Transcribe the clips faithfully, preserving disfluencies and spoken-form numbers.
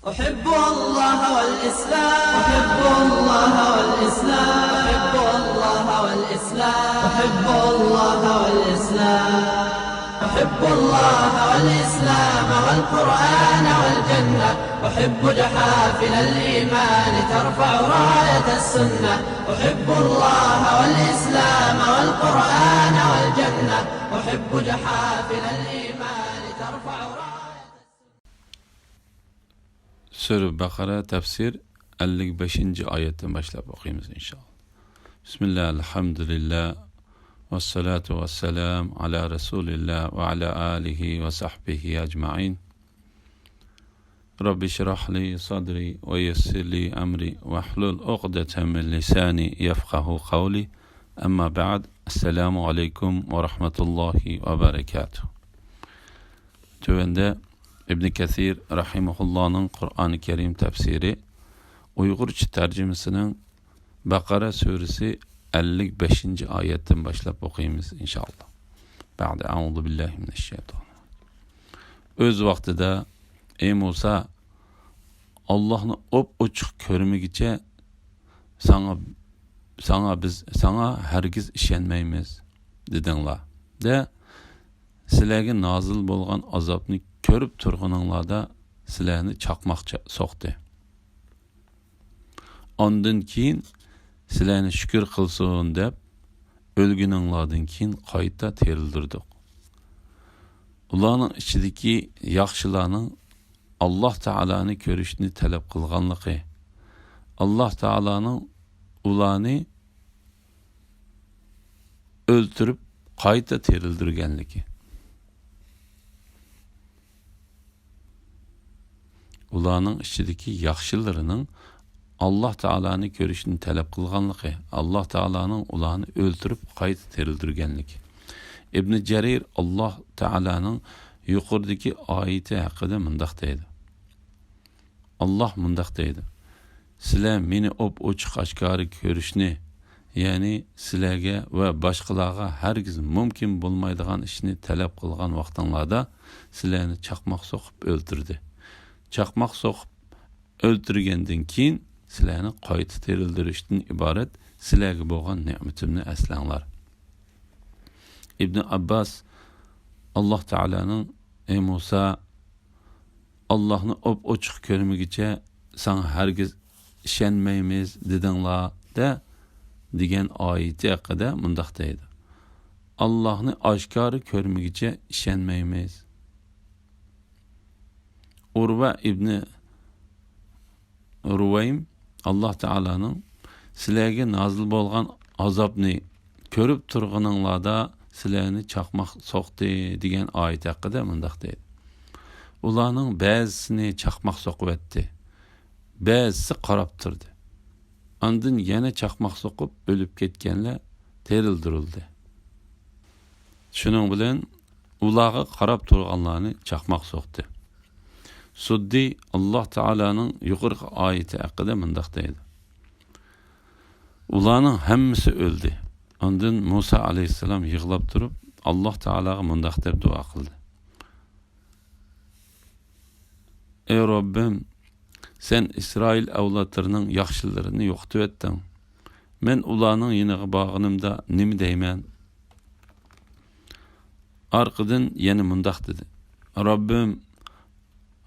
أحب الله والإسلام، أحب الله والإسلام، أحب الله والإسلام، أحب الله والإسلام. أحب الله والإسلام والقرآن والجنة. أحب جحافل الإيمان ترفع راية السنة. أحب الله والإسلام والقرآن والجنة. أحب جحافل الإيمان ترفع راية سۈرە بەقەرە تەپسىر ئەللىك بەشىنچى ئايەتتىن باشلاپ ئوقۇيمىز، ئىنشائاللا. بىسمىللا، ئەلھەمدۇلىللا، ۋەسسالاتۇ ۋەسسالامۇ ئالا رەسۇلىللا ۋە ئالا ئالىھى ۋە سەھبىھى ئەجمەئىن. رەببىشرەھلى سەدرى ۋە يەسسىرلى ئەمرى ۋەھلۇل ئۇقدەتەم مىن لىسانى يەفقەھۇ قەۋلى. ئەمما بەئد. ئەسسالامۇ ئەلەيكۇم ۋە رەھمەتۇللاھى ۋە بەرەكاتۇھ. تۆۋەندە ئىبن كەسىر رەھىمەھۇللانىڭ قۇرئانى كەرىم تەپسىرى ئۇيغۇرچە تەرجىمىسىنىڭ بەقەرە سۈرىسى ئەللىك بەشىنچى ئايەتتىن باشلاپ ئوقۇيمىز، ئىنشائاللا. بەئدە، ئەئۇزۇ بىللاھى مىنەششەيتانىر رەجىم. ئۆز ۋاقتىدا، ئەي مۇسا، ئاللاھنى ئوپئوچۇق كۆرمىگۈچە ساڭا، ساڭا بىز، ساڭا ھەرگىز ئىشەنمەيمىز دېدىڭلار دە، سىلەرگە نازىل بولغان ئازابنى كۆرۈپ تۇرغىنىڭلاردا سىلەرنى چاقماق چا-، سوقتى. ئاندىن كېيىن سىلەرنى شۈكۈر قىلسۇن دەپ، ئۆلگىنىڭلاردىن كېيىن قايتا تىرىلدۈردۇق. ئۇلارنىڭ ئىچىدىكى ياخشىلارنىڭ ئاللاھ تائالانى كۆرۈشنى تەلەپ قىلغانلىقى، ئاللاھ تائالانىڭ ئۇلارنى ئۆلتۈرۈپ قايتا تىرىلدۈرگەنلىكى. ئۇلارنىڭ ئىچىدىكى ياخشىلىرىنىڭ ئاللاھ تائالانى كۆرۈشنى تەلەپ قىلغانلىقى، ئاللاھ تائالانىڭ ئۇلارنى ئۆلتۈرۈپ قايتا تىرىلدۈرگەنلىكى. ئىبنى جەرىر ئاللاھ تائالانىڭ يۇقىرىدىكى ئايىتى ھەققىدە مۇنداق دەيدۇ. ئاللاھ مۇنداق دەيدۇ، سىلەر مېنى ئوپئوچۇق ئاشكارا كۆرۈشنى، يەنى سىلەرگە ۋە باشقىلارغا ھەرگىز مۇمكىن بولمايدىغان ئىشنى تەلەپ قىلغان ۋاقتىڭلاردا سىلەرنى چاقماق سوقۇپ ئۆلتۈردى. چاقماق سوقۇپ ئۆلتۈرگەندىن كېيىن سىلەرنى قايتا تىرىلدۈرۈشتىن ئىبارەت سىلەرگە بولغان نېمىتىمنى ئەسلەڭلار. ئىبنى ئابباس، ئاللاھ تائالانىڭ، ئەي مۇسا، ئاللاھنى ئوپئوچۇق كۆرمىگۈچە ساڭا ھەرگىز ئىشەنمەيمىز دېدىڭلار دە دېگەن ئايىتى ھەققىدە مۇنداق دەيدۇ، ئاللاھنى ئاشكارا كۆرمىگۈچە ئىشەنمەيمىز. ئۇرۋە ئىبنى رۇۋەيم، ئاللاھ تائالانىڭ سىلەرگە نازىل بولغان ئازابنى كۆرۈپ تۇرغىنىڭلاردا سىلەرنى چاقماق سوقتى دېگەن ئايەت ھەققىدە مۇنداق دەيدۇ، ئۇلارنىڭ بەزىسىنى چاقماق سوقۇۋەتتى، بەزىسى قاراپ تۇردى. ئاندىن يەنە چاقماق سوقۇپ ئۆلۈپ كەتكەنلەر تىرىلدۈرۈلدى. شۇنىڭ بىلەن ئۇلارغا قاراپ تۇرغانلارنى چاقماق سوقتى. سۇددى ئاللاھ تائالانىڭ يۇقىرىقى ئايىتى ھەققىدە مۇنداق دەيدۇ، ئۇلارنىڭ ھەممىسى ئۆلدى. ئاندىن مۇسا ئەلەيھىسسالام يىغلاپ تۇرۇپ، ئاللاھ تائالاغا مۇنداق دەپ دۇئا قىلدى، ئەي رەببىم، سەن ئىسرائىل ئەۋلادلىرىنىڭ ياخشىلىرىنى يوقىتىۋەتتىڭ. مەن ئۇلارنىڭ يېنىغا بارغىنىمدا نېمە دەيمەن؟ ئارقىدىن يەنە مۇنداق دېدى، رەببىم،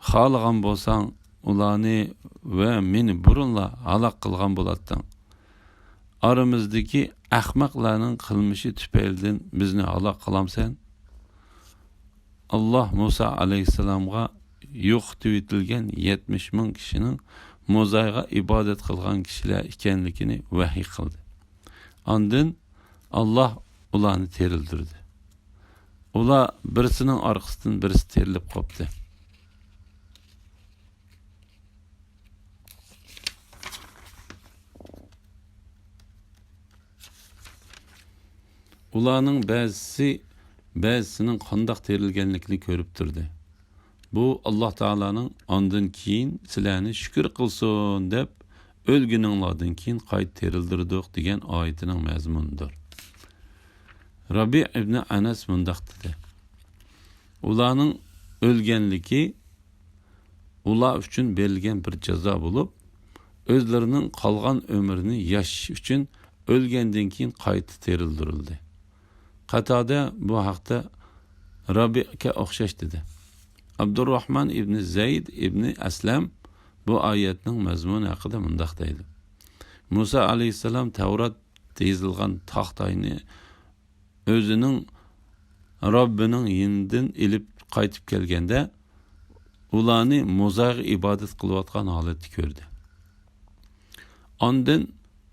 خالىغان بولساڭ، ئۇلارنى ۋە مېنى بۇرۇنلا ھالاك قىلغان بولاتتىڭ. ئارىمىزدىكى ئەخمەقلەرنىڭ قىلمىشى تۈپەيلىدىن بىزنى ھالاك قىلامسەن؟ ئاللاھ مۇسا ئەلەيھىسسالامغا يوقىتىۋېتىلگەن يەتمىش مىڭ كىشىنىڭ موزايغا ئىبادەت قىلغان كىشىلەر ئىكەنلىكىنى ۋەھىي قىلدى. ئاندىن ئاللاھ ئۇلارنى تىرىلدۈردى. ئۇلار بىرسىنىڭ ئارقىسىدىن بىرسى تىرىلىپ قوپتى. ئۇلارنىڭ بەزىسى بەزىسىنىڭ قانداق تىرىلگەنلىكىنى كۆرۈپ تۇردى. بۇ ئاللاھ تائالانىڭ ئاندىن كېيىن سىلەرنى شۈكۈر قىلسۇن دەپ ئۆلگىنىڭلاردىن كېيىن قايتا تىرىلدۈردۇق دېگەن ئايىتىنىڭ مەزمۇنىدۇر. رەبىئ ئىبنى ئەنەس مۇنداق دېدى، ئۇلارنىڭ ئۆلگەنلىكى ئۇلار ئۈچۈن بېرىلگەن بىر جازا بولۇپ، ئۆزلىرىنىڭ قالغان ئۆمرىنى ياشىشى ئۈچۈن ئۆلگەندىن كېيىن قايتا تىرىلدۈرۈلدى. قاتادە بۇ ھەقتە رابىئگە ئوخشاش دېدى. ئابدۇرراھمان ئىبنى زەيد ئىبنى ئەسلەم بۇ ئايەتنىڭ مەزمۇنى ھەققىدە مۇنداق دەيدۇ: مۇسا ئەلەيھىسسالام تەۋرات يېزىلغان تاختاينى ئۆزىنىڭ رەببىنىڭ يېنىدىن ئېلىپ قايتىپ كەلگەندە، ئۇلارنى موزايغا ئىبادەت قىلىۋاتقان ھالەتتە كۆردى. ئاندىن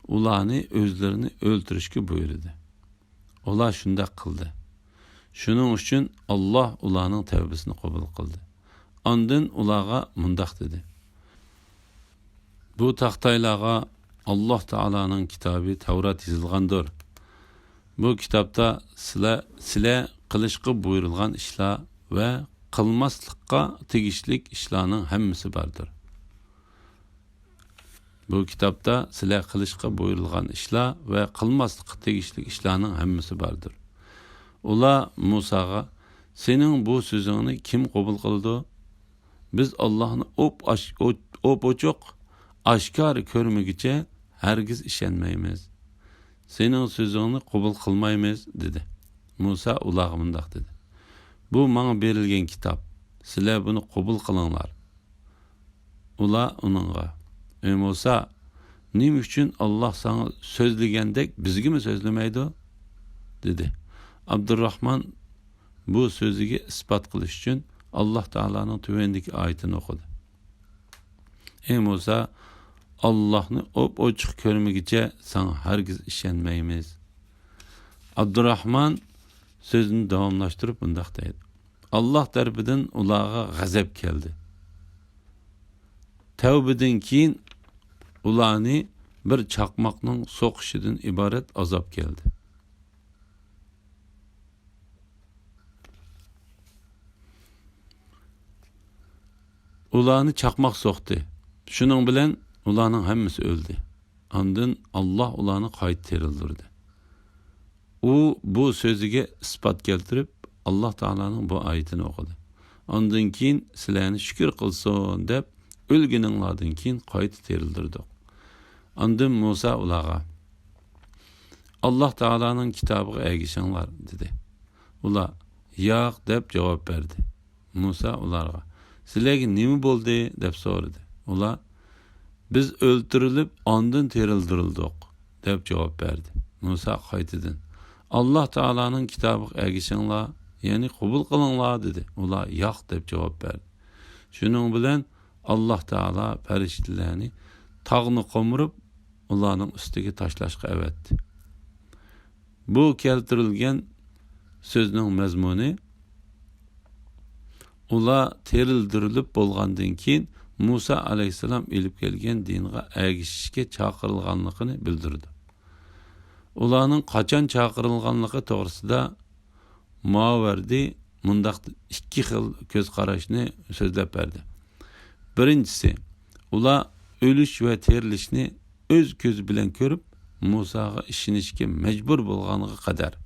ئۇلارنى ئۆزلىرىنى ئۆلتۈرۈشكە بۇيرۇدى. ئۇلار شۇنداق قىلدى. شۇنىڭ ئۈچۈن ئاللاھ ئۇلارنىڭ تەۋبىسىنى قوبۇل قىلدى. ئاندىن ئۇلارغا مۇنداق دېدى: بۇ تاختايلارغا ئاللاھ تائالانىڭ كىتابى تەۋرات يېزىلغاندۇر. بۇ كىتابتا سىلەر، سىلەر قىلىشقا بۇيرۇلغان ئىشلار ۋە قىلماسلىققا تېگىشلىك ئىشلارنىڭ ھەممىسى باردۇر. بۇ كىتابتا سىلەر قىلىشقا بۇيرۇلغان ئىشلار ۋە قىلماسلىققا تېگىشلىك ئىشلارنىڭ ھەممىسى باردۇر. ئۇلار مۇساغا: سېنىڭ بۇ سۆزۈڭنى كىم قوبۇل قىلىدۇ؟ بىز ئاللاھنى ئوپ-ئاش-، ئوچ-، ئوپئوچۇق، ئاشكارا كۆرمىگۈچە ھەرگىز ئىشەنمەيمىز. سېنىڭ سۆزۈڭنى قوبۇل قىلمايمىز، دېدى. مۇسا ئۇلارغا مۇنداق دېدى: بۇ ماڭا بېرىلگەن كىتاب، سىلەر بۇنى قوبۇل قىلىڭلار. ئۇلار ئۇنىڭغا: ئەي مۇسا، نېمە ئۈچۈن ئاللاھ ساڭا سۆزلىگەندەك بىزگىمۇ سۆزلىمەيدۇ؟ دېدى. ئابدۇرراھمان بۇ سۆزىگە ئىسپات قىلىش ئۈچۈن ئاللاھ تائالانىڭ تۆۋەندىكى ئايىتىنى ئوقۇدى: ئەي مۇسا، ئاللاھنى ئوپئوچۇق كۆرمىگۈچە ساڭا ھەرگىز ئىشەنمەيمىز. ئابدۇراھمان سۆزىنى داۋاملاشتۇرۇپ مۇنداق دەيدۇ: ئاللاھ تەرىپىدىن ئۇلارغا غەزەپ كەلدى. تەۋبىدىن كېيىن ئۇلارنى بىر چاقماقنىڭ سوقۇشىدىن ئىبارەت ئازاب كەلدى. ئۇلارنى چاقماق سوقتى. شۇنىڭ بىلەن ئۇلارنىڭ ھەممىسى ئۆلدى. ئاندىن ئاللاھ ئۇلارنى قايتا تىرىلدۈردى. ئۇ بۇ سۆزىگە ئىسپات كەلتۈرۈپ، ئاللاھ تائالانىڭ بۇ ئايىتىنى ئوقۇدى. ئاندىن كېيىن سىلەرنى شۈكۈر قىلسۇن دەپ، ئۆلگىنىڭلاردىن كېيىن قايتا تىرىلدۈردۇق. ئاندىن مۇسا ئۇلارغا: ئاللاھ تائالانىڭ كىتابىغا ئەگىشىڭلار، دېدى. ئۇلار: ياق، دەپ جاۋاب بەردى. مۇسا ئۇلارغا: سىلەرگە نېمە بولدى؟ دەپ سورىدى. ئۇلار: بىز ئۆلتۈرۈلۈپ، ئاندىن تىرىلدۈرۈلدۇق، دەپ جاۋاب بەردى. مۇسا قايتىدىن: ئاللاھ تائالانىڭ كىتابىغا ئەگىشىڭلار، يەنى قوبۇل قىلىڭلار، دېدى. ئۇلار: ياق، دەپ جاۋاب بەردى. شۇنىڭ بىلەن ئاللاھ تائالا پەرىشتىلەرنى تاغنى قومۇرۇپ، ئۇلارنىڭ ئۈستىگە تاشلاشقا ئەۋەتتى. بۇ كەلتۈرۈلگەن سۆزنىڭ مەزمۇنى، ئۇلار تىرىلدۈرۈلۈپ بولغاندىن كېيىن، مۇسا ئەلەيھىسسالام ئېلىپ كەلگەن دىنغا ئەگىشىشكە چاقىرىلغانلىقىنى بىلدۈرىدۇ. ئۇلارنىڭ قاچان چاقىرىلغانلىقى توغرىسىدا ماۋەردى مۇنداق ئىككى خىل كۆز قاراشنى سۆزلەپ بەردى. بىرىنچىسى، ئۇلار ئۆلۈش ۋە تىرىلىشنى ئۆز كۆزى بىلەن كۆرۈپ، مۇساغا ئىشىنىشكە مەجبۇر بولغانغا قەدەر،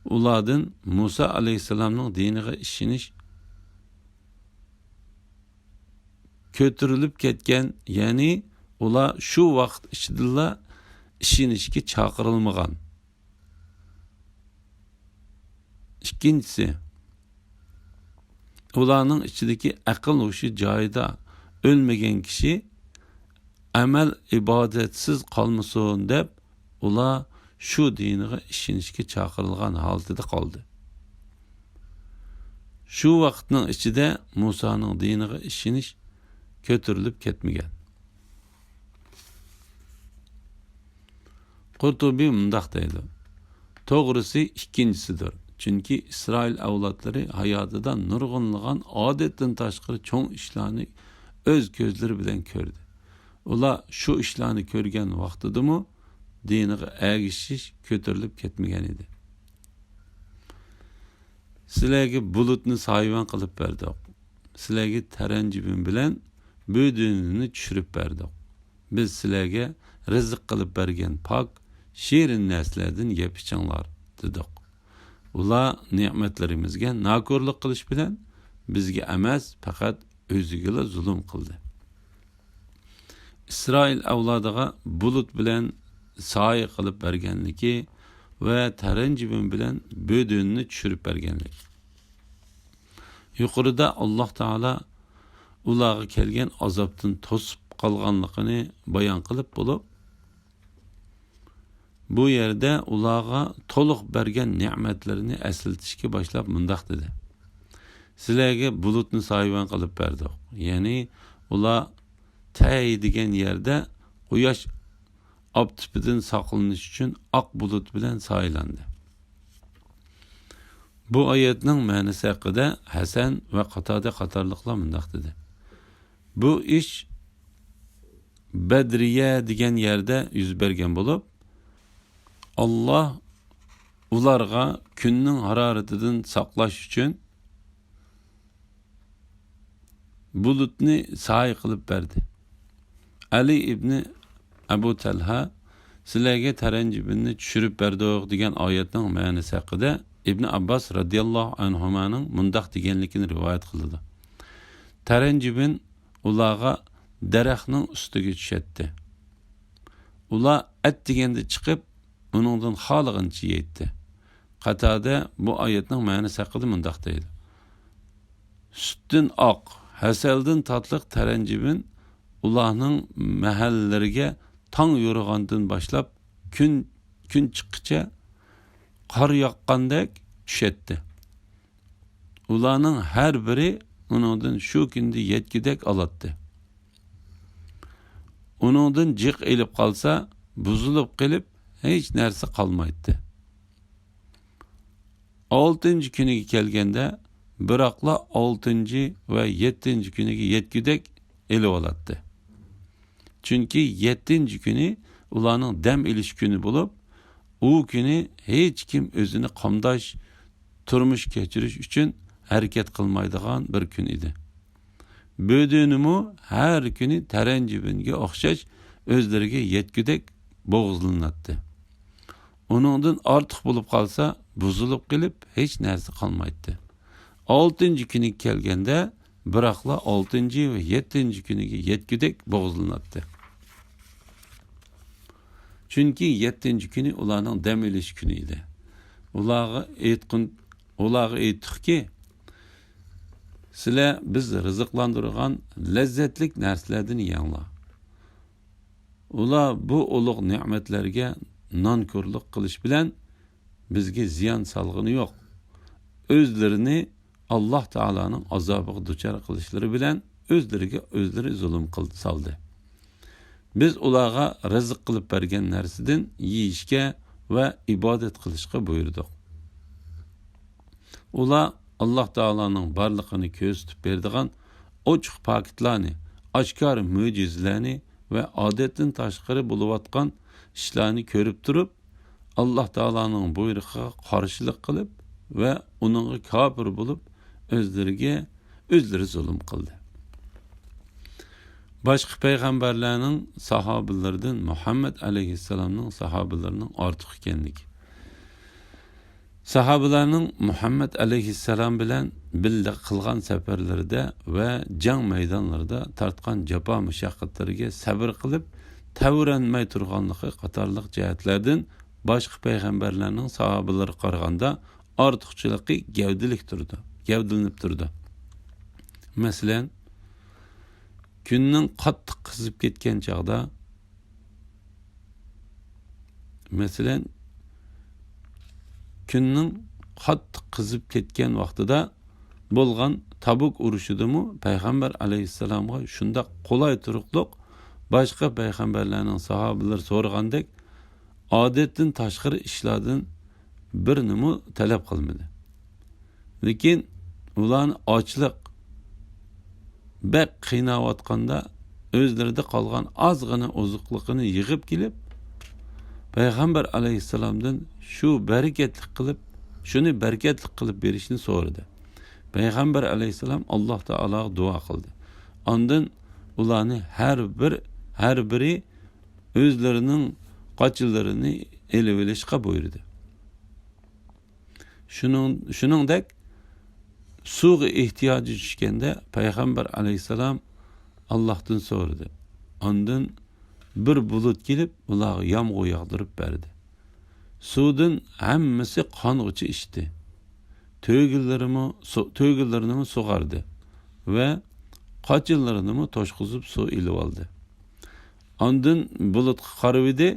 ئۇلاردىن مۇسا ئەلەيھىسسالامنىڭ دىنىغا ئىشىنىش كۆتۈرۈلۈپ كەتكەن، يەنى ئۇلار شۇ ۋاقىت ئىچىدىلا ئىشىنىشكە چاقىرىلمىغان. ئىككىنچىسى، ئۇلارنىڭ ئىچىدىكى ئەقىل ھوشى جايىدا ئۆلمىگەن كىشى ئەمەل ئىبادەتسىز قالمىسۇن دەپ، ئۇلار شۇ دىنىغا ئىشىنىشكە چاقىرىلغان ھالىتىدە قالدى. شۇ ۋاقىتنىڭ ئىچىدە مۇسانىڭ دىنىغا ئىشىنىش كۆتۈرۈلۈپ كەتمىگەن. قۇرتۇبى مۇنداق دەيدۇ: توغرىسى ئىككىنچىسىدۇر. چۈنكى ئىسرائىل ئەۋلادلىرى ھاياتىدا نۇرغۇنلىغان ئادەتتىن تاشقىرى چوڭ ئىشلارنى ئۆز كۆزلىرى بىلەن كۆردى. ئۇلار شۇ ئىشلارنى كۆرگەن ۋاقتىدىمۇ دىنىغا ئەگىشىش كۆتۈرۈلۈپ كەتمىگەن ئىدى. سىلەرگە بۇلۇتنى سايىۋەن قىلىپ بەردۇق. سىلەرگە تەرەنجىبىن بىلەن بۆدۈنىنى چۈشۈرۈپ بەردۇق. بىز سىلەرگە رىزىق قىلىپ بەرگەن پاك، شېرىن نەرسىلەردىن يەپ ئىچىڭلار، دېدۇق. ئۇلار نېمەتلىرىمىزگە ناكورلۇق قىلىش بىلەن بىزگە ئەمەس، پەقەت ئۆزىگىلا زۇلۇم قىلدى. ئىسرائىل ئەۋلادىغا بۇلۇت بىلەن سايە قىلىپ بەرگەنلىكى ۋە تەرەنجىبىن بىلەن بۆدۈننى چۈشۈرۈپ بەرگەنلىكى. يۇقىرىدا ئاللاھ تائالا ئۇلارغا كەلگەن ئازابتىن توسۇپ قالغانلىقىنى بايان قىلىپ بولۇپ، بۇ يەردە ئۇلارغا تولۇق بەرگەن نېمەتلىرىنى ئەسلىتىشكە باشلاپ مۇنداق دېدى: سىلەرگە بۇلۇتنى سايىۋەن قىلىپ بەردۇق. يەنى ئۇلار تەي دېگەن يەردە قۇياش ئاپتىپىدىن ساقلىنىش ئۈچۈن ئاق بۇلۇت بىلەن سايىلاندى. بۇ ئايەتنىڭ مەنىسى ھەققىدە ھەسەن ۋە قاتادە قاتارلىقلار مۇنداق دېدى: بۇ ئىش بەدرىيە دېگەن يەردە يۈز بەرگەن بولۇپ، ئاللاھ ئۇلارغا كۈننىڭ ھارارىتىدىن ساقلاش ئۈچۈن بۇلۇتنى سايە قىلىپ بەردى. ئەلى ئىبنى ئەبۇ تەلھە سىلەرگە تەرەنجىبىننى چۈشۈرۈپ بەردۇق دېگەن ئايەتنىڭ مەنىسى ھەققىدە ئىبنى ئابباس رەزىياللاھۇ ئەنھۇمانىڭ مۇنداق دېگەنلىكىنى رىۋايەت قىلىدۇ: تەرەنجىبىن ئۇلارغا دەرەخنىڭ ئۈستىگە چۈشەتتى. ئۇلار ئەتىگەندە چىقىپ، ئۇنىڭدىن خالىغىنىچە يەيتتى. قاتادە بۇ ئايەتنىڭ مەنىسى ھەققىدە مۇنداق دەيدۇ: سۈتتىن ئاق، ھەسەلدىن تاتلىق تەرەنجىبىن ئۇلارنىڭ مەھەللىلىرىگە تاڭ يورۇغاندىن باشلاپ كۈن، كۈن چىققىچە قار ياغقاندەك چۈشەتتى. ئۇلارنىڭ ھەر بىرى ئۇنىڭدىن شۇ كۈندە يەتكۈدەك ئالاتتى. ئۇنىڭدىن جىق ئېلىپ قالسا، بۇزۇلۇپ قېلىپ، ھېچ نەرسە قالمايتتى. ئالتىنچى كۈنىگە كەلگەندە، بىراقلا ئالتىنچى ۋە يەتتىنچى كۈنىگە يەتكۈدەك ئېلىۋالاتتى. چۈنكى يەتتىنچى كۈنى ئۇلارنىڭ دەم ئېلىش كۈنى بولۇپ، ئۇ كۈنى ھېچكىم ئۆزىنى قامداش، تۇرمۇش كەچۈرۈش ئۈچۈن ھەرىكەت قىلمايدىغان بىر كۈن ئىدى. بۆدۈنىمۇ ھەر كۈنى تەرەنجىبىنگە ئوخشاش ئۆزلىرىگە يەتكۈدەك بوغۇزلىناتتى. ئۇنىڭدىن ئارتۇق بولۇپ قالسا، بۇزۇلۇپ قېلىپ، ھېچ نەرسە قالمايتتى. ئالتىنچى كۈنىگە كەلگەندە، بىراقلا ئالتىنچى ۋە يەتتىنچى كۈنىگە يەتكۈدەك بوغۇزلىناتتى. چۈنكى يەتتىنچى كۈنى ئۇلارنىڭ دەم ئېلىش كۈنى ئىدى. ئۇلارغا ئېيتقىن، ئۇلارغا ئېيتتۇقكى، سىلەر بىز رىزىقلاندۇرغان لەززەتلىك نەرسىلەردىن يەڭلار. ئۇلار بۇ ئۇلۇغ نېمەتلەرگە نانكورلۇق قىلىش بىلەن بىزگە زىيان سالغىنى يوق. ئۆزلىرىنى ئاللاھ تائالانىڭ ئازابىغا دۇچار قىلىشلىرى بىلەن ئۆزلىرىگە ئۆزلىرى زۇلۇم قىل-، سالدى. بىز ئۇلارغا رىزىق قىلىپ بەرگەن نەرسىدىن يېيىشكە ۋە ئىبادەت قىلىشقا بۇيرۇدۇق. ئۇلار ئاللاھ تائالانىڭ بارلىقىنى كۆرسىتىپ بېرىدىغان ئوچۇق پاكىتلارنى، ئاشكارا مۆجىزىلەرنى ۋە ئادەتتىن تاشقىرى بولۇۋاتقان ئىشلارنى كۆرۈپ تۇرۇپ، ئاللاھ تائالانىڭ بۇيرۇقىغا قارشىلىق قىلىپ ۋە ئۇنىڭغا كاپىر بولۇپ، ئۆزلىرىگە ئۆزلىرى زۇلۇم قىلدى. باشقا پەيغەمبەرلەرنىڭ ساھابىلىرىدىن مۇھەممەد ئەلەيھىسسالامنىڭ ساھابىلىرىنىڭ ئارتۇق ئىكەنلىكى. ساھابىلەرنىڭ مۇھەممەد ئەلەيھىسسالام بىلەن بىللە قىلغان سەپەرلىرىدە ۋە جەڭ مەيدانلىرىدا تارتقان جاپا مۇشەققەتلىرىگە سەۋر قىلىپ، تەۋرەنمەي تۇرغانلىقى قاتارلىق جەھەتلەردىن باشقا پەيغەمبەرلەرنىڭ ساھابىلىرىگە قارىغاندا ئارتۇقچىلىقى گەۋدىلىك تۇرىدۇ، گەۋدىلىنىپ تۇرىدۇ. مەسىلەن، كۈننىڭ قاتتىق قىزىپ كەتكەن چاغدا، مەسىلەن، كۈننىڭ قاتتىق قىزىپ كەتكەن ۋاقتىدا بولغان تەبۇك ئۇرۇشىدىمۇ پەيغەمبەر ئەلەيھىسسالامغا شۇنداق قولاي تۇرۇقلۇق باشقا پەيغەمبەرلەرنىڭ ساھابىلىرى سورىغاندەك ئادەتتىن تاشقىرى ئىشلاردىن بىرنىمۇ تەلەپ قىلمىدى. لېكىن ئۇلارنى ئاچلىق بەك قىيناۋاتقاندا، ئۆزلىرىدە قالغان ئازغىنە ئوزۇقلۇقىنى يىغىپ كېلىپ، پەيغەمبەر ئەلەيھىسسالامدىن شۇ بەرىكەتلىك قىلىپ، شۇنى بەرىكەتلىك قىلىپ بېرىشنى سورىدى. پەيغەمبەر ئەلەيھىسسالام ئاللاھ تائالاغا دۇئا قىلدى. ئاندىن ئۇلارنى ھەر بىر، ھەر بىرى ئۆزلىرىنىڭ قاچىلىرىنى ئېلىۋېلىشقا بۇيرۇدى. شۇنىڭ، شۇنىڭدەك سۇغا ئېھتىياجى چۈشكەندە، پەيغەمبەر ئەلەيھىسسالام ئاللاھتىن سورىدى. ئاندىن بىر بۇلۇت كېلىپ، ئۇلارغا يامغۇر ياغدۇرۇپ بەردى. سۇدىن ھەممىسى قانغۇچە ئىچتى. تۆگىلىرىمۇ سۇ-، تۆگىلىرىنىمۇ سۇغاردى ۋە قاچىلىرىنىمۇ توشقۇزۇپ سۇ ئېلىۋالدى. ئاندىن بۇلۇتقا قارىۋىدى.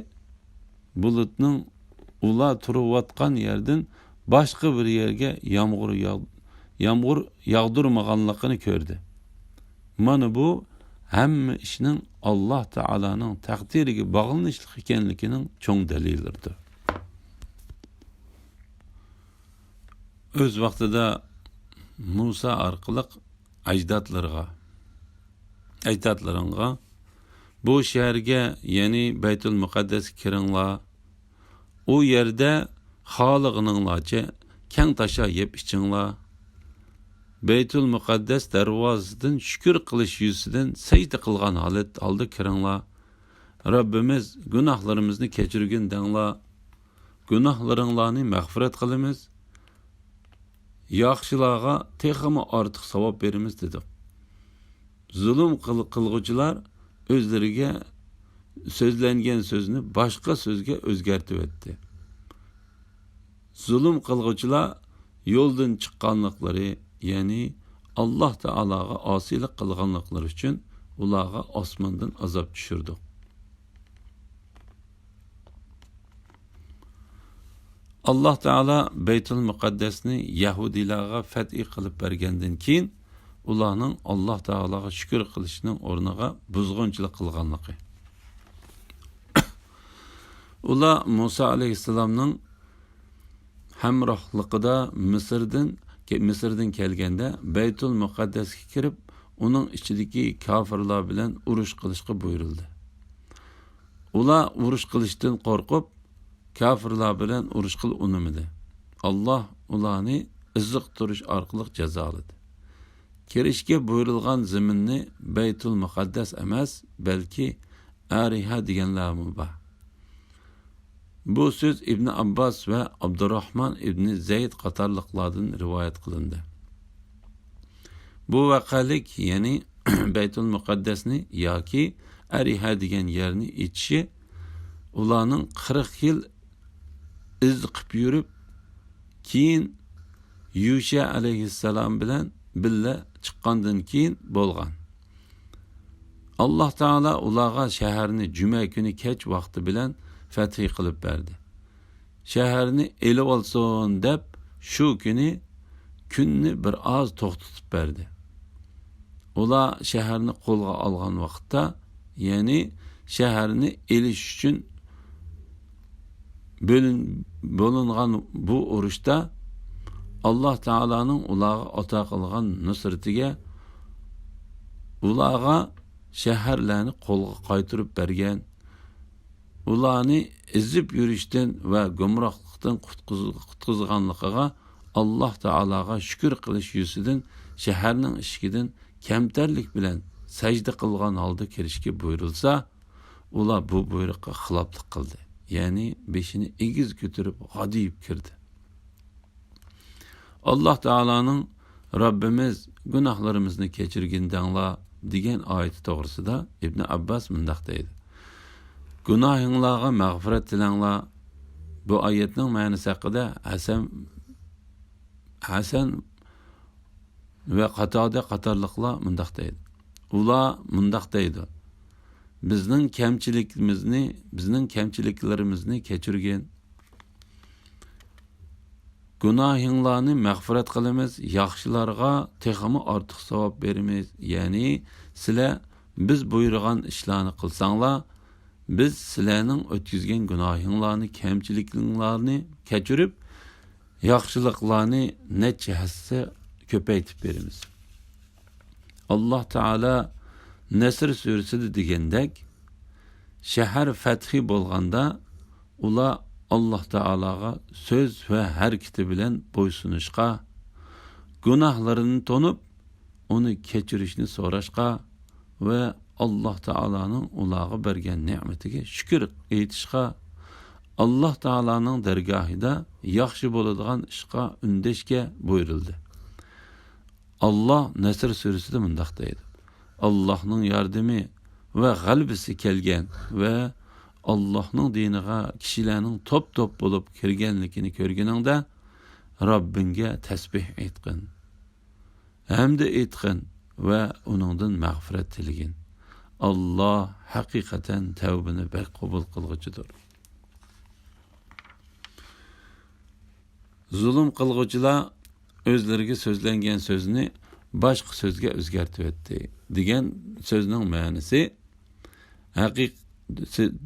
بۇلۇتنىڭ ئۇلار تۇرۇۋاتقان يەردىن باشقا بىر يەرگە يامغۇر ياغ-، يامغۇر ياغدۇرمىغانلىقىنى كۆردى. مانا بۇ ھەممە ئىشنىڭ ئاللاھ تائالانىڭ تەقدىرىگە باغلىنىشلىق ئىكەنلىكىنىڭ چوڭ دەلىللىرىدۇر. ئۆز ۋاقتىدا مۇسا ئارقىلىق ئەجدادلىرىغا، ئەجدادلىرىڭغا، بۇ شەھەرگە، يەنى بەيتۇل مۇقەددەسكە كىرىڭلار. ئۇ يەردە خالىغىنىڭلارچە كەڭ تاشا يەپ ئىچىڭلار. بەيتۇل مۇقەددەس دەرۋازىسىدىن شۈكۈر قىلىش يۈزىسىدىن سەجدە قىلغان ھالەت ھالدا كىرىڭلار. رەببىمىز، گۇناھلىرىمىزنى كەچۈرگىن دەڭلار. گۇناھلىرىڭلارنى مەغپىرەت قىلىمىز. ياخشىلارغا تېخىمۇ ئارتۇق ساۋاب بېرىمىز، دېدۇق. زۇلۇم قىل-، قىلغۇچىلار ئۆزلىرىگە سۆزلەنگەن سۆزنى باشقا سۆزگە ئۆزگەرتىۋەتتى. زۇلۇم قىلغۇچىلار يولدىن چىققانلىقلىرى، يەنى ئاللاھ تائالاغا ئاسىيلىق قىلغانلىقلىرى ئۈچۈن ئۇلارغا ئاسماندىن ئازاب چۈشۈردۇق. ئاللاھ تائالا بەيتۇل مۇقەددەسنى يەھۇدىيلارغا فەتھى قىلىپ بەرگەندىن كېيىن، ئۇلارنىڭ ئاللاھ تائالاغا شۈكۈر قىلىشنىڭ ئورنىغا بۇزغۇنچىلىق قىلغانلىقى. ئۇلار مۇسا ئەلەيھىسسالامنىڭ ھەمراھلىقىدا مىسىردىن، مىسىردىن كەلگەندە، بەيتۇل مۇقەددەسكە كىرىپ، ئۇنىڭ ئىچىدىكى كاپىرلار بىلەن ئۇرۇش قىلىشقا بۇيرۇلدى. ئۇلار ئۇرۇش قىلىشتىن قورقۇپ، كاپىرلار بىلەن ئۇرۇشقىلى ئۇنىمىدى. ئاللاھ ئۇلارنى ئېزىقتۇرۇش ئارقىلىق جازالىدى. كىرىشكە بۇيرۇلغان زېمىننى بەيتۇل مۇقەددەس ئەمەس، بەلكى ئەرىھە دېگەنلەرمۇ بار. بۇ سۆز ئىبنى ئابباس ۋە ئابدۇراھمان ئىبنى زەيد قاتارلىقلاردىن رىۋايەت قىلىندى. بۇ ۋەقەلىك، يەنى بەيتۇل مۇقەددەسنى ياكى ئەرىھە دېگەن يەرنى ئېچىشى ئۇلارنىڭ قىرىق يىل ئېزىقىپ يۈرۈپ، كېيىن يۇشە ئەلەيھىسسالام بىلەن بىللە چىققاندىن كېيىن بولغان. ئاللاھ تائالا ئۇلارغا شەھەرنى جۈمە كۈنى كەچ ۋاقتى بىلەن فەتھى قىلىپ بەردى. شەھەرنى ئېلىۋالسۇن دەپ، شۇ كۈنى كۈننى بىر ئاز توختىتىپ بەردى. ئۇلار شەھەرنى قولغا ئالغان ۋاقىتتا، يەنى شەھەرنى ئېلىش ئۈچۈن بۆلۈن-، بولۇنغان بۇ ئۇرۇشتا، ئاللاھ تائالانىڭ ئۇلارغا ئاتا قىلغان نۇسرىتىگە، ئۇلارغا شەھەرلەرنى قولغا قايتۇرۇپ بەرگەن، ئۇلارنى ئېزىپ يۈرۈشتىن ۋە گۇمراھلىقتىن قۇتقۇز-، قۇتقۇزغانلىقىغا ئاللاھ تائالاغا شۈكۈر قىلىش يۈزىسىدىن شەھەرنىڭ ئىشىكىدىن كەمتەرلىك بىلەن سەجدە قىلغان ھالدا كىرىشكە بۇيرۇلسا، ئۇلار بۇ بۇيرۇققا خىلاپلىق قىلدى، يەنى بېشىنى ئېگىز كۆتۈرۈپ غادىيىپ كىردى. ئاللاھ تائالانىڭ «رەببىمىز، گۇناھلىرىمىزنى كەچۈرگىن» دەڭلار دېگەن ئايىتى توغرىسىدا ئىبنى ئابباس مۇنداق دەيدۇ: «گۇناھىڭلارغا مەغپىرەت تىلەڭلار.» بۇ ئايەتنىڭ مەنىسى ھەققىدە ھەسەن، ھەسەن ۋە قاتادە قاتارلىقلار مۇنداق دەيدۇ. ئۇلار مۇنداق دەيدۇ: «بىزنىڭ كەمچىلىكىمىزنى، بىزنىڭ كەمچىلىكلىرىمىزنى كەچۈرگىن. گۇناھىڭلارنى مەغپىرەت قىلىمىز، ياخشىلارغا تېخىمۇ ئارتۇق ساۋاب بېرىمىز.» يەنى سىلەر بىز بۇيرۇغان ئىشلارنى قىلساڭلار، بىز سىلەرنىڭ ئۆتكۈزگەن گۇناھىڭلارنى، كەمچىلىكىڭلارنى كەچۈرۈپ، ياخشىلىقلارنى نەچچە ھەسسە كۆپەيتىپ بېرىمىز. ئاللاھ تائالا نەسر سۈرىسىدە دېگەندەك، شەھەر فەتھى بولغاندا، ئۇلار ئاللاھ تائالاغا سۆز ۋە ھەرىكىتى بىلەن بويسۇنۇشقا، گۇناھلىرىنى تونۇپ، ئۇنى كەچۈرۈشنى سوراشقا ۋە ئاللاھ تائالانىڭ ئۇلارغا بەرگەن نېمىتىگە شۈكۈر ئېيتىشقا، ئاللاھ تائالانىڭ دەرگاھىدا ياخشى بولىدىغان ئىشقا ئۈندەشكە بۇيرۇلدى. ئاللا نەسر سۈرىسىدە مۇنداق دەيدۇ: «ئاللانىڭ ياردىمى ۋە غەلىبىسى كەلگەن ۋە ئاللانىڭ دىنىغا كىشىلەرنىڭ توپ-توپ بولۇپ كىرگەنلىكىنى كۆرگىنىڭدە، رەببىڭگە تەسبىھ ئېيتقىن، ھەمدە ئېيتقىن ۋە ئۇنىڭدىن مەغپىرەت تىلىگىن. ئاللا ھەقىقەتەن تەۋبىنى بەك قوبۇل قىلغۇچىدۇر.» زۇلۇم قىلغۇچىلار ئۆزلىرىگە سۆزلەنگەن سۆزنى باشقا سۆزگە ئۆزگەرتىۋەتتى دېگەن سۆزنىڭ مەنىسى ھەقىق-،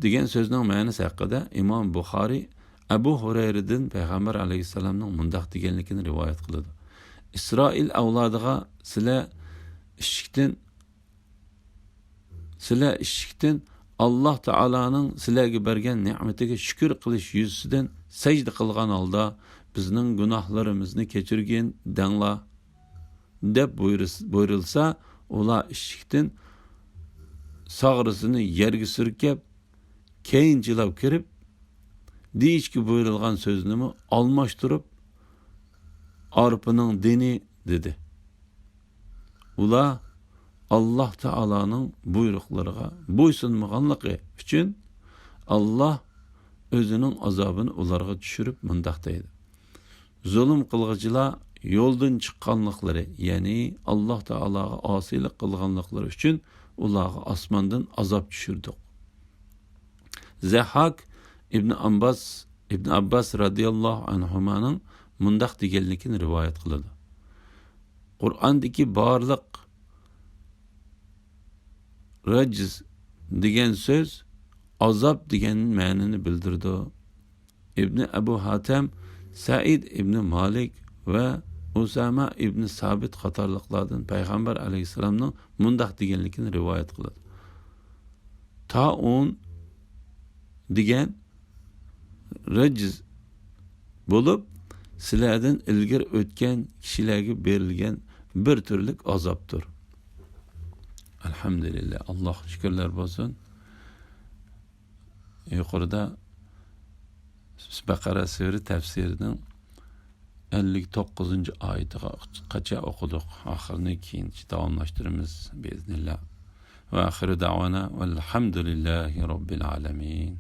دېگەن سۆزنىڭ مەنىسى ھەققىدە ئىمام بۇخارىي ئەبۇ ھۇرەيرىدىن پەيغەمبەر ئەلەيھىسسالامنىڭ مۇنداق دېگەنلىكىنى رىۋايەت قىلىدۇ: «ئىسرائىل ئەۋلادىغا سىلەر ئىشىكتىن، سىلەر ئىشىكتىن ئاللا تائالانىڭ سىلەرگە بەرگەن نېمىتىگە شۈكۈر قىلىش يۈزىسىدىن سەجدە قىلغان ھالدا، بىزنىڭ گۇناھلىرىمىزنى كەچۈرگىن دەڭلار» دەپ بۇيرۇس-، بۇيرۇلسا، ئۇلار ئىشىكتىن ساغرىسىنى يەرگە سۈركەپ، كەينىچىلاپ كىرىپ، دېيىشكە بۇيرۇلغان سۆزنىمۇ ئالماشتۇرۇپ، «ئارپىنىڭ دىنى» دېدى. ئۇلار ئاللا تائالانىڭ بۇيرۇقلىرىغا بويسۇنمىغانلىقى ئۈچۈن، ئاللا ئۆزىنىڭ ئازابىنى ئۇلارغا چۈشۈرۈپ مۇنداق دەيدۇ: «زۇلۇم قىلغۇچىلار يولدىن چىققانلىقلىرى، يەنى ئاللا تائالاغا ئاسىيلىق قىلغانلىقلىرى ئۈچۈن ئۇلارغا ئاسماندىن ئازاب چۈشۈردۇق.» زەھھاك ئىبن ئامباس، ئىبن ئابباس رەزىياللاھۇ ئەنھۇمانىڭ مۇنداق دېگەنلىكىنى رىۋايەت قىلىدۇ: «قۇرئاندىكى بارلىق رەجز دېگەن سۆز ئازاب دېگەن مەنىنى بىلدۈرىدۇ.» ئىبنى ئەبۇ ھاتەم، سەئىد ئىبنى مالىك ۋە ئۇسامە ئىبنى سابىت قاتارلىقلاردىن پەيغەمبەر ئەلەيھىسسالامنىڭ مۇنداق دېگەنلىكىنى رىۋايەت قىلىدۇ: «تائۇن دېگەن رەجز بولۇپ، سىلەردىن ئىلگىرى ئۆتكەن كىشىلەرگە بېرىلگەن بىر تۈرلۈك ئازابتۇر.» ئەلھەمدۇلىللا، ئاللاھقا شۈكۈرلەر بولسۇن. يۇقىرىدا بەقەرە سۈرە تەپسىرىنىڭ ئەللىك توققۇزىنچى ئايىتىغا قاچا ئوقۇدۇق. ئاخىرىنى كېيىنچە داۋاملاشتۇرىمىز بىئىزنىللا. ۋە ئاخىرۇ دەۋانا ۋەلھەمدۇلىللاھى رەببىل ئالەمىن.